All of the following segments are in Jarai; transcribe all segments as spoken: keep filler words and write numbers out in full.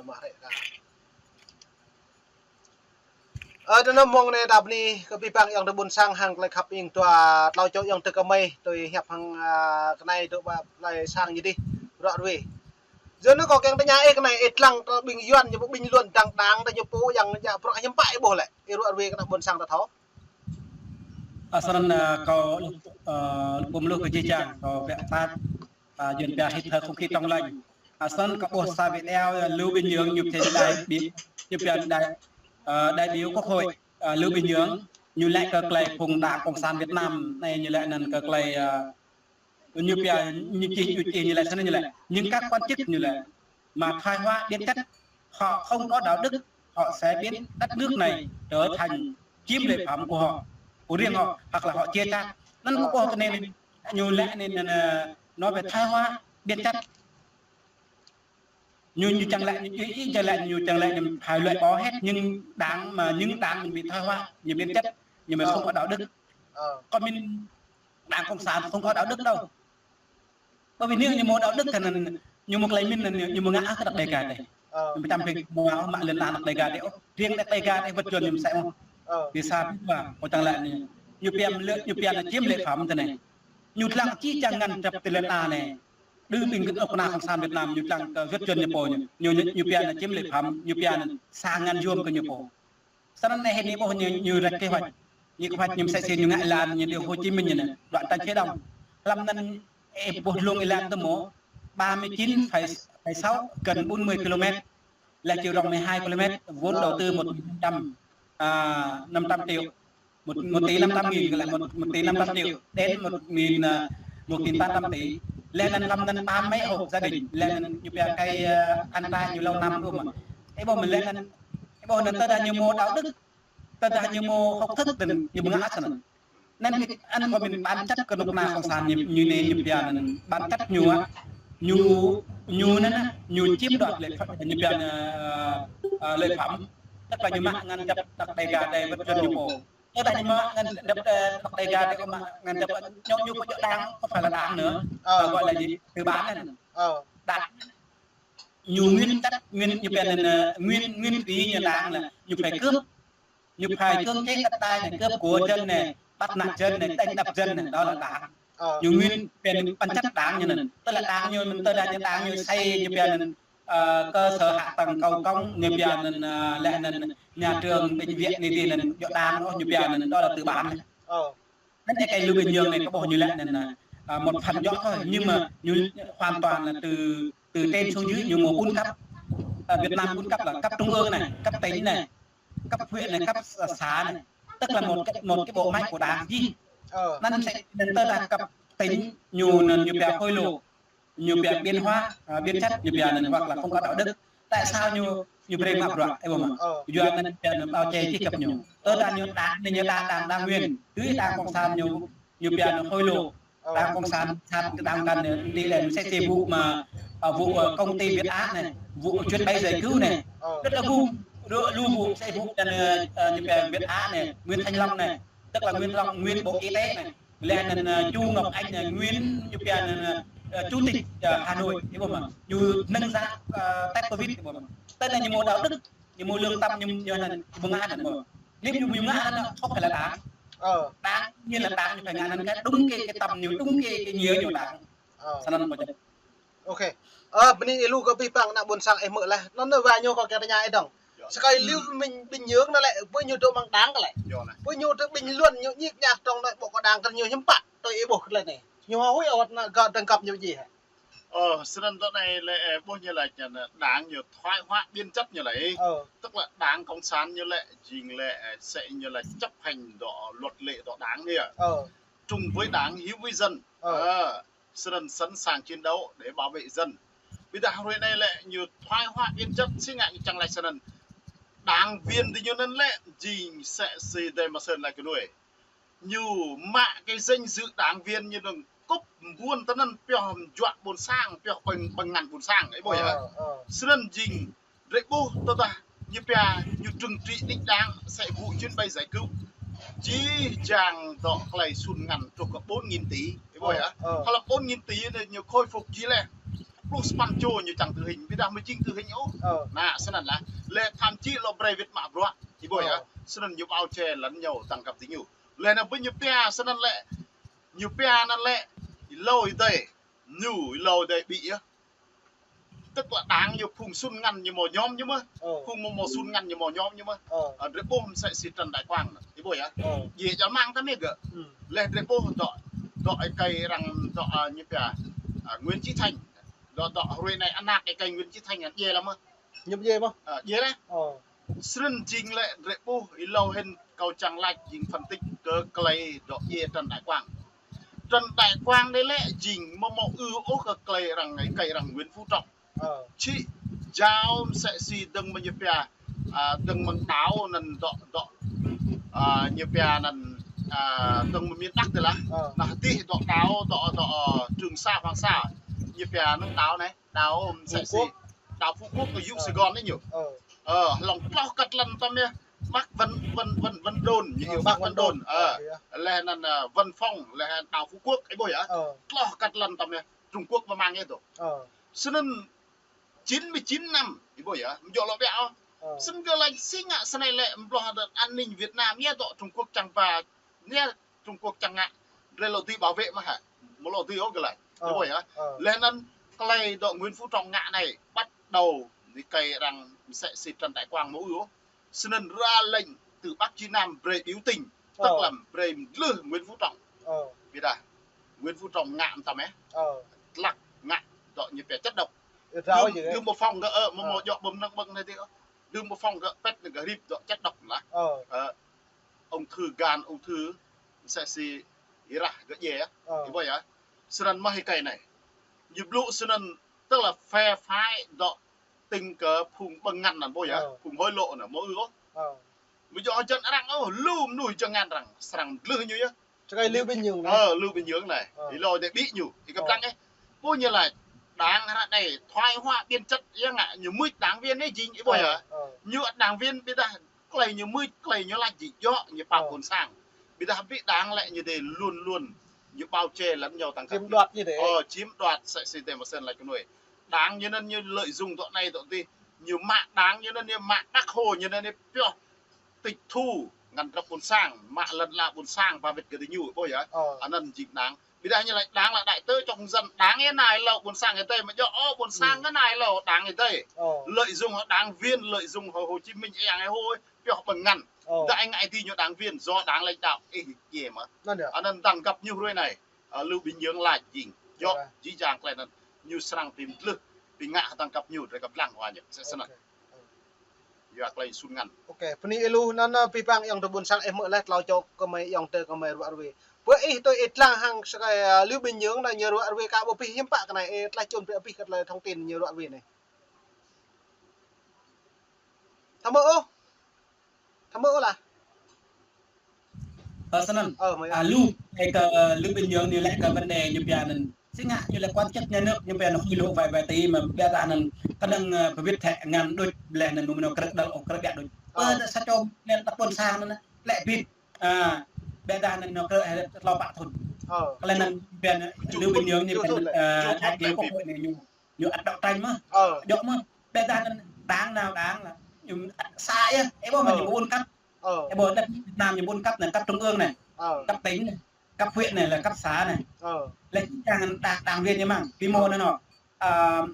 mă hrĕ ka. Ơ, tơ anŭn mơ̆ng anai ta bơni kơ abih bang ayŏng adơi ƀôn sang hăng tơlơi khăp ing dua tlâo čô ayŏng adơi kơmơi, tui hiăp hăng, a, kơ anai dŏ ƀơi plơi sang ñu dih, ruă ruê. Yua anŭn kâo kiăng tơña ih kơ anai, ih lăng tơ ƀing Yuan ñu pô ƀing Yuan dăng đảng tơ ñu pô yang jak bruă hiư̆m pă ih ƀuh lĕ, ih ruă ruê kơ ană ƀôn sang ta thâo. A, snăn, a, kâo, a, pơmlŭk kơ jih jang, kâo biă tat, a, Yuan pia hít thở không khí trong lành. A, snăn kâo ƀuh sa video, a, Lưu Bình Nhưỡng ñu pia đại bi-, ñu pia đại, a, đại biểu Quốc hội, a, Lưu Bình Nhưỡng, ñu laĭ kơ tơlơi phung đảng Cộng sản Việt Nam anai ñu laĭ anăn kơ tơlơi, a, ñu pia, ñu čih, ñu čih, ñu laĭ snăn ñu laĭ. Nhưng các quan chức ñu laĭ, mà thoái hóa biến chất, họ không có đạo đức, họ sẽ biến đất nước này trở thành chiếm lệ phẩm của họ, của riêng họ, hoặc là họ chia cắt. Anăn kâo ƀuh tơ anai, ñu laĭ anai, anăn, a, nói về thoái hóa biến chất. Ñu, ñu čang laĭ, ñu, ñu, ñu čang laĭ, ñu čang laĭ, ñu phải loại bỏ hết những đảng mà, những đảng mình bị thoái hóa, ñu biến chất, nhưng mà không có đạo đức. Ờ. Còn mình, đảng Cộng sản không có đạo đức đâu. Bởi vì nếu ñu mâo đạo đức thì ñu mâo tơlơi mĭn, ñu mâo ngă kơ đăk Đêga dih. Ờ. Ñu ƀu čăm pĭ mâo mă lŏn đah đăk Đêga dih ôh. Riêng đăk Đêga dih wơ̆t Yuan ñu msĕ mơ̆n. Ờ. Bi sa ƀĭt wa, kâo čang laĭ ñu, ñu pia lĕ, ñu pia anăn chiếm lệ phẩm tơ anai. Ñu lăng či čang ngăn dăp tơ lŏn đah anai. Đơ ƀing kơ ană Cộng sản Việt Nam ñu lăng kơ wơ̆t Yuan ñu pô ñu. Ñu, ñu, ñu pia anăn chiếm lệ phẩm, ñu pia anăn sa ngăn yuôm kơ ñu pô. Snăn anai hĭ ñu ƀuh ñu, ñu ră kế hoạch. Ñu kế hoạch ñu msĕ si ñu ngă êlan ñu đi Hồ Chí Minh ñu anai, đoạn tranh phía đông. Hlăm anăn, ơ, ƀuh lông êlan tơ mơ̆, ba mươi chín phẩy sáu, gần bốn mươi ki-lô-met. Là chiều rộng mười hai ki-lô-met, vốn đầu tư một nghìn năm trăm, à, năm trăm triệu. Một, một tỷ năm trăm nghìn, là một, một tỷ năm trăm triệu đến một nghìn, à, một nghìn tám trăm tỷ. Lĕ anăn hlăm anăn ba mấy hộ gia đình, lĕ anăn ñu pia cái, à, ăn trai nhiều lâu năm đúng không ạ? Ơ, ƀuh mơ̆n lĕ anăn, ơ, ƀuh anăn tơdah ñu mâo đạo đức, tơdah ñu mâo học thức, anăn ñu ƀu ngă snăn. Anăn kơ, anăn kơ mĭn bản chất kơ ană Cộng sản ñu, ñu anai ñu pia anăn bản chất ñu á, ñu, ñu anăn á, ñu chiếm đoạt lệ ph-, ñu pia anăn, à, à, lệ phẩm. Tức là ñu mă ngăn dăp đăk Đêga dih wơ̆t Yuan ñu pô. Tơdah ñu mă ngăn dăp, ơ, đăk Đêga dih, mă ngăn dăp, ñu, ñu pô djŏ đảng, không phải là đảng nữa. Ờ. Mà gọi là gì? Tư bản anăn. Ờ. Đảng. Ñu nguyên chất, nguyên, ñu pia anăn, ơ, nguyên, nguyên thủy ñu đảng là ñu phải cướp. Ñu phải cưỡng chế đất đai anai, cướp của dân anai, bắt nạt dân anai, đánh đập dân anai, đó là đảng. Ờ. Ñu nguyên pia bản chất đảng ñu anăn. Tức là đảng ñu, tơdah ñu đảng ñu xây, ñu pia anăn, ờ, cơ sở hạ tầng công cộng, ñu pia anăn, ờ, lĕ anăn nhà trường, bệnh viện anai dih anăn, djŏ đảng ôh, ñu pia anăn, đó là tư bản. Ờ. Anăn cái Lưu Bình Nhưỡng anai kâo ƀuh ñu laĭ anăn, à, một phần nhỏ thôi, nhưng mà ñu hoàn toàn là từ, từ trên xuống dưới ñu mâo bốn cấp. À, Việt Nam bốn cấp là cấp trung ương này, cấp tỉnh này, cấp huyện này, cấp xã, xã này. Tức là một cái, một cái bộ máy của đảng gì. Ờ. Anăn msĕ, anăn tơdah cấp tỉnh ñu anăn ñu pia hối lộ. Ñu pia biến hóa, à, biến chất, ñu pia anăn hoặc là không có đạo đức. Tại sao ñu, ñu brơi mă bruă, ơ, ƀuh mơ̆n? Ờ. Yua anăn pia anăn bao che chứa chấp ñu. Tơdah ñu đảng, anăn ñu đảng, đảng, đảng nguyên, tui đảng Cộng sản ñu, ñu pia anăn hối lộ. Ờ. Đảng Cộng sản, sat đảng Cộng sản anai, đi lên sẽ, sẽ vụ mà, à, vụ, ờ, công ty Việt Á này, vụ chuyến bay giải cứu này. Ờ. Rất là vụ, lu, lu vụ, sẽ vụ, ờ, ờ, như pia Việt Á này, Nguyễn Thanh Long này, tức là Nguyễn Long, nguyên Bộ Y tế này. Lĕ anăn, ơ, Chu Ngọc Anh anai, nguyên ñu pia anăn, ơ, chủ tịch, ơ, Hà Nội, ơ, ƀuh mơ̆n. Ñu nâng giá, ơ, test covid, ơ, ƀuh mơ̆n. Tơdah ñu mâo đạo đức, ñu mâo lương tâm, ñu, ñu anăn, ñu ƀu ngă anăn, ơ, ƀuh mơ̆n. Nếu ñu, ñu ngă anăn, không phải là đảng. Ờ. Đảng, như là đảng, ñu phải ngă anăn cái đúng cái, cái tâm ñu, đúng cái, cái nghĩa ñu đảng. Ờ. Snăn kâo čang. Ok. Ơ, bơni ih lu kơ abih bang ană ƀôn sang ih hmư̆ laih. Anŭn anai wa ñu kâo kiăng tơña ih dơ̆ng. Yơh. Sơkai Liu Minh Bình Nhưỡng anŭn lĕ, ƀơi ñu dŏ amăng đảng kơ lĕ. Yơh anai. Ƀơi ñu dŏ bình luận ñu ñik ñak trong anai ƀô̆ kơ đảng kơ ñu hiư̆m pă, tui ih ƀuh kơ lĕ anai. Ñu huĭ awăt anŭn gơ̆ dơ̆ng găp ñu djơ̆ hă? Ơ, snăn tơ anai lĕ, ơ, ƀuh ñu laĭ čăn, đảng ñu thoái hóa biến chất ñu laĭ. Ờ. Tức là đảng Cộng sản ñu lĕ, jing lĕ, ơ, sẽ ñu lĕ chấp hành dŏ luật lệ dŏ đảng anai. Ờ. Trung với đảng, hiếu với dân. Ờ. Ờ. Snăn sẵn sàng chiến đấu để bảo vệ dân. Ƀiădah hrơi anai lĕ ñu thoái hóa biến chất, si ngă čang laĭ snăn. Đảng viên tơ ñu anŭn lĕ, jing msĕ si Dai Ma Sơn laĭ kơ nuê. Ñu mă cái danh dự đảng viên ñu dơ̆ng kŭp ƀuôn tơ anŭn pioh mjuă ƀôn sang, pioh ƀơ̆ng, ƀơ̆ng ngăn ƀôn sang, ih ƀuh yơh. Ờ, ờ. Snăn jing Drei ƀuh tơdah ñu pia ñu trừng trị đích đáng sẽ vụ chuyến bay giải cứu. Jih jang dŏ klei sun ngăn truh kơ bốn nghìn tỷ. Ih ƀuh yơh. Ơ, ơ. Hlăm bốn nghìn tỷ anai ñu khôi phục jih leh. pluh sapăn čô ñu čang tơ hing, ƀiădah mơ̆ jing tơ hing ôh. Ơ. Anai, snăn lah. Lĕ thậm chí lŏ brơi wĭt mă bruă, ih ƀuh yơh. Ơ. Snăn ñu ƀâo jĕ lŏn ñu tăng găp tơ ñu. Lĕ anŭn ƀing ñu pia, snăn lĕ. Ñu pia anŭn lĕ, ih hlâo ih dơi, ñu ih hlâo ih dơi ƀiă yơh. Tức là đảng ñu phung sun ngăn ñu mơ̆ ñŏm ñu mơ̆n. Ơ. Phung mơ̆ mơ̆ sun ngăn ñu mơ̆ ñŏm ñu mơ̆n. Ơ. Ơ, drei ƀuh mơ̆ msĕ si Trần Đại Quang anŭn. Ih ƀuh yơh. Ơ. Djai čar mơ̆ng ta mĕ gơ̆. Ư. Lĕ drei ƀuh dŏ, dŏ ih kơi arăng dŏ, ơ, ñu pia, ơ, Nguyễn Chí Thanh. Dŏ, dŏ, hrơi anai ană ih kơi Nguyễn Chí Thanh anŭn djai lăm mơ̆n. Ñu djai mơ̆n. Ơ, djai lah. Ơ. Snăn jing lĕ drei ƀuh ih hlâo hĭn kâo čang laĭ jing phân tích kơ klei dŏ djai Trần Đại Quang. Trần Đại Quang anai lĕ jing mơ̆ mơ̆ ư ôh kơ klei arăng, kơi arăng Nguyễn Phú Trọng. Ơ. Či jao msĕ si dơ̆ng mơ̆ ñu pia, ơ, dơ̆ng mơ̆ng đảo anŭn dŏ, dŏ, ơ, ñu pia anŭn, ơ, dơ̆ng mơ̆ miền Bắc tơ lah. Ơ. Anai dih dŏ đảo, dŏ, dŏ, ơ, Trường Sa, Hoàng Sa. Ñu pia anŭn đảo anai. Đảo msĕ si Phú Quốc. Đảo Phú Quốc kơ yŭ Sài Gòn anai ñu. Ơ. Ơ, hlŏng tloh kơt lăn tăm yơh. Bắc Vân, Vân, Vân, Vân Đồn, ñu Ơ, yơh Bắc Vân Đồn. Ơ, Ơ, yơh. Lĕ anŭn, ơ, Vân Phong, lĕ đảo Phú Quốc, ih ƀuh yơh. Ơ. Tloh kơt lăn tăm yơh. Trung Quốc mơ̆ng anai tơ. Ơ. Snăn chín mươi chín năm, ih ƀuh yơh. Mơ̆ jŏ lŏ ƀiă ôh. Ơ. Snăn gơ̆ laĭ si ngă snei lĕ mơ̆ hlâo an ninh Việt Nam yơh dŏ Trung Quốc čang ba, yơh Trung Quốc čang ngă, drei lŏ dưi bảo vệ mơ̆n hă? Mơ̆ lŏ dưi ôh gơ̆ laĭ. Ơ, ih ƀuh yơh. Ơ. Lĕ anŭn klei dŏ Nguyễn Phú Trọng ngă anai, bắt đầu ñu kơi arăng msĕ si Trần Đại Quang mơ̆ ư ôh. Snăn ra lệnh từ Bắc chí Nam brơi biểu tình, tức là brơi mdlưh Nguyễn Phú Trọng. Ơ. Ƀiădah Nguyễn Phú Trọng ngă mơ̆ tăm ĕh. Ơ. Tlăk ngă dŏ ñu pia chất độc. Ơ, rao dưi. Đưm mơ̆ phong gơ̆, ơ, mơ̆ mơ̆ djŏ ƀơ̆ng năng ƀơ̆ng anai dih, ơ. Đưm mơ̆ phong gơ̆ pĕt năng gơ̆ rip dŏ chất độc lah. Ơ. Ơ. Ung thư gan, ung thư, msĕ si ih rah gơ̆ djai, ơ, ih ƀuh yơh. Snăn mơ̆ ih kơi anai. Ñu blŭ snăn, tức là phe phái dŏ tĭng kơ phung ƀơ̆ng ngăn anŭn ƀuh yơh, ơ, phung hối lộ anŭn mơ̆ ư ôh. Ơ. Mơ̆ djŏ jăn arăng ôh, lu mơnuih jăn ngăn arăng, srăng mdlưh ñu yơh. Čơkơi Lưu Bình Nhưỡng anai. Ơ, Lưu Bình Nhưỡng anai. Ơ. Ih hlâo ih dơi ƀiă ñu, ih kơplang ĕh. Ơ. Ƀuh ñu laĭ, đảng ară anai thoái hóa biến chất yơh ngă, ñu mưč đảng viên anai jing, ih ƀuh yơh. Ơ. Ñu đảng viên ƀiădah klei ñu mưč, klei ñu laĭ jing djŏ, ñu pap ƀôn sang. Ƀiădah ƀing đảng lĕ ñu dơi luôn luôn, ñu bao che lẫn nhau tăng găp. Chiếm đoạt ñu dơi. Ơ, chiếm đoạt, msĕ si tơ mơ̆ snăn laĭ kơ nuê. Đảng ñu anŭn ñu lợi dụng dŏ anai dŏ dih. Ñu mă đảng ñu anŭn ñu mă Bác Hồ ñu anŭn ñu pioh tịch thu ngăn drăp ƀôn sang, mă lŏn ala ƀôn sang ba wĭt kơ diñu, ƀuh yơh. Ơ. Anŭn jing đảng. Ƀiădah ñu laĭ đảng là đại tứ trong dân, đảng ih nao hlâo ƀôn sang ih dơi, mơ̆ djŏ ôh ƀôn sang ih nao hlâo đảng ih dơi. Ơ. Lợi dụng hŏ đảng viên, lợi dụng hŏ Hồ Chí Minh, ih ang ih hô, pioh ƀơ̆ng ngăn. Ơ. Dai ngă ih dĭ ñu đảng viên, do đảng lãnh đạo, ih djai mơ̆n. Anŭn yơh. Anŭn tăng găp ñu hrơi anai. Ơ, Lưu Bình Nhưỡng laĭ jing. Djŏ, ơ, jih jang klei anŭn. Ñu srăng bi mdlưh, bi ngă hơtăng găp ñu, drei kơplang wa ñu. Msĕ snăn. Ơ. Yua klei sun ngăn. Ôkê, bơni ih lu anŭn, ơ, pih pang ayŏng adơi ƀôn sang ih mơ̆ leh tlâo čô kơmơi ayŏng adơi kơmơi ruă ruê. Bơ ih tui ih lăng hăng sơkai, ơ, Lưu Bình Nhưỡng anai ñu ruă ruê ka ƀu pih hiưm pă kơ anai ih tlaih čun brơi pih kơ tơlơi thông tin ñu ruă ruê anai. Thâo mơ̆ ôh. Thâo mơ̆ ôh lah. Ơ, snăn. Ơ, mơ̆ yơh. Ơ, lu, ơ, kơ, ơ, Lưu Bình Nhưỡng ñu lĕ kơ vấn đề ñu pia anŭn. Si ngă ñu lĕ quan chức nhà nước ñu pia anŭn hối lộ vay vay tí mơ̆ ƀiădah anŭn kơnơ̆ng, ơ, pơwĭt thĕ ngăn đôč lĕ anŭn mơ̆ ñu krơ̆ đăl ôh krơ̆ ƀiă đôč. Ơ. Ơ, sa čô anŭn tơpôn sang anŭn lĕ bit. Ơ, ƀiădah anŭn ñu krơ̆ hĕ tlâo pă thŭn. Ơ. Klei anŭn pia anŭn Lưu Bình Dưỡng ñu pia anŭn, ơ, đại biểu quốc hội anai ñu ñu ăt đấu tranh mơ̆n. Ơ. Djŏ mơ̆n. Ƀiădah anŭn đảng nào đảng là ñu ăt sa yơh. Ơ, ƀuh mơ̆n ñu ƀu ôn cấp. Ơ. Ơ, ƀuh đất Việt Nam ñu ƀu ôn cấp anai, cấp trung ương anai. Ơ. Cấp tỉnh anai, cấp huyện anai, là cấp xã anai. Ơ. Lĕ čang đảng, đảng viên ñu mơ̆n. Pi mô anŭn nô. Ơ,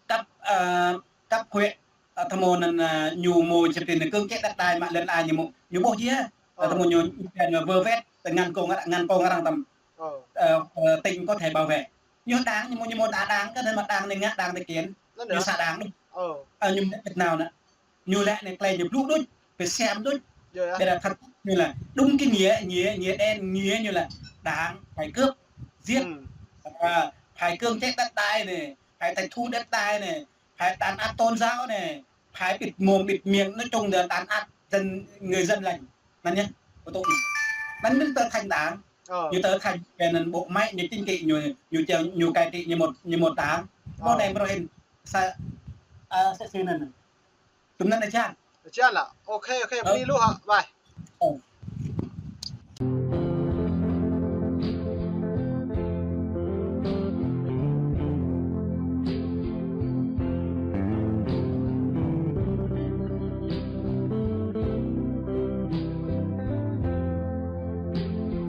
cấp, ơ, cấp huyện, ơ, tơmô anŭn, ơ, ñu mô čơtin anŭn cưỡng chế đất đai mă lŏn ala ñu mô, ñu ƀuh yơh. Ơ. Ơ, tơmô ñu, ñu pia anŭn vơ vét, ngăn kông, ngăn kông arăng tăm. Ơ. Ơ, ơ, tỉnh có thể bảo vệ. Ñu đảng, ñu mô, ñu mô đa đảng, kơ anŭn mă đảng anai ngă đảng anai kiên. Anŭn ñu yơh. Sa đảng đôč. Ơ. Ơ, ñu mơ̆ tĕt nao anŭn. Ñu lĕ anai klei ñu blŭ đôč, pơsem đôč. Yơh, yơh. Đây là thật, ñu là đúng cái nghĩa, nghĩa, nghĩa đen, nghĩa ñu là đảng phải cướp, giết. Ơ, phải cưỡng chế đất đai anai, phải tịch thu đất đai anai, phải đàn áp tôn giáo anai, phải bịt mồm, bịt miệng, nói chung là đàn áp dân, người dân lành. Anŭn yơh, ƀu tŭ anŭn. Anŭn, anŭn tơ thành đảng. Ơ. Ñu tơ thành, kơ anŭn bộ máy, ñu chính trị, ñu, ñu chèo, ñu cai trị, ñu một, ñu một đảng. Ơ. Mô anai mrô hĭn, sa, ơ, sa si anŭn. Tŭm anŭn anai čan. Čan lah. Ôkê, ôkê, ơ, bơni lu hă, bye. Ơ.